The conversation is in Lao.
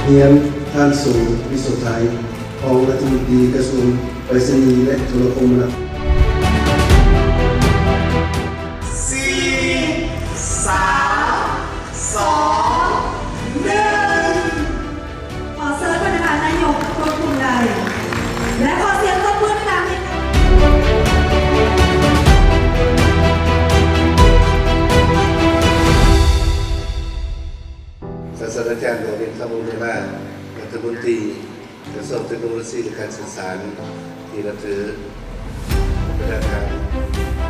ຮຽນທ່ານ ສູງ ວິໂສໄທ ຮອງລັດຖະມົນຕີກະຊວງໄປສະນີ ແລະ ໂທລະຄົມມະນາຄົມ. ສີ່ ສາມ ສອງ ໜຶ່ງ. ຂໍເຊີນພະນັກງານນາຍົກທຸກທ່ານ ແລະ ຂໍສຽງຕົບມືດັງໆໃຫ້ກັບ ສາດສະດາຈານ ດວງເພັນ ຄຳວົງເນລາ ລັດຖະມົນຕີ ກະຊວງເຕັກໂນໂລຊີ ແລະ ການສື່ສານທີ່ນັບຖື ບັນດາທ່ານ.